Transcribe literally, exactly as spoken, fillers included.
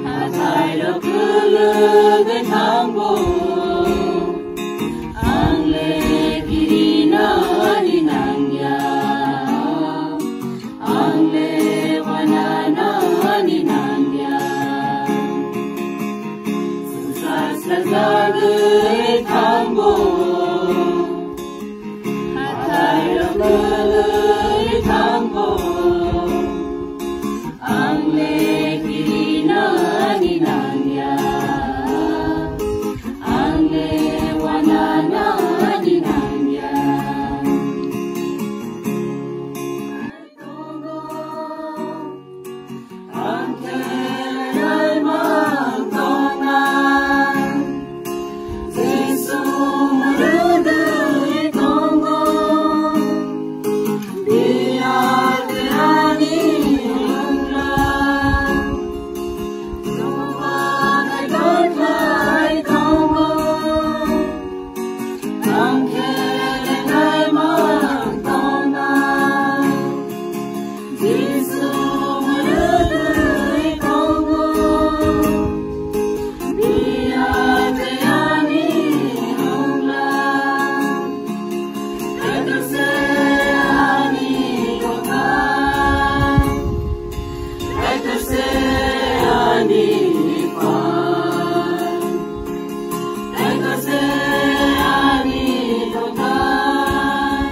Hathai rok kwlwgwi thango, ang le kirinani nangya, ang le wananani nangya. Swngchar sajagwi thango, hathai rok kwlwgwi thango. Ang le kirinani nangya, ang le wananani nangya. Ang khe laimang tongnai. Jisu mwrwdwi tongo, biya tei ani wngla, Chubanai dotlai tongo, ang khe laimang tongnai. Jisu mwrwdwi tongo, biya tei ani wngla, Kaitor se ani kothai, Kaitor se ani phan, Kaitor se ani kothai.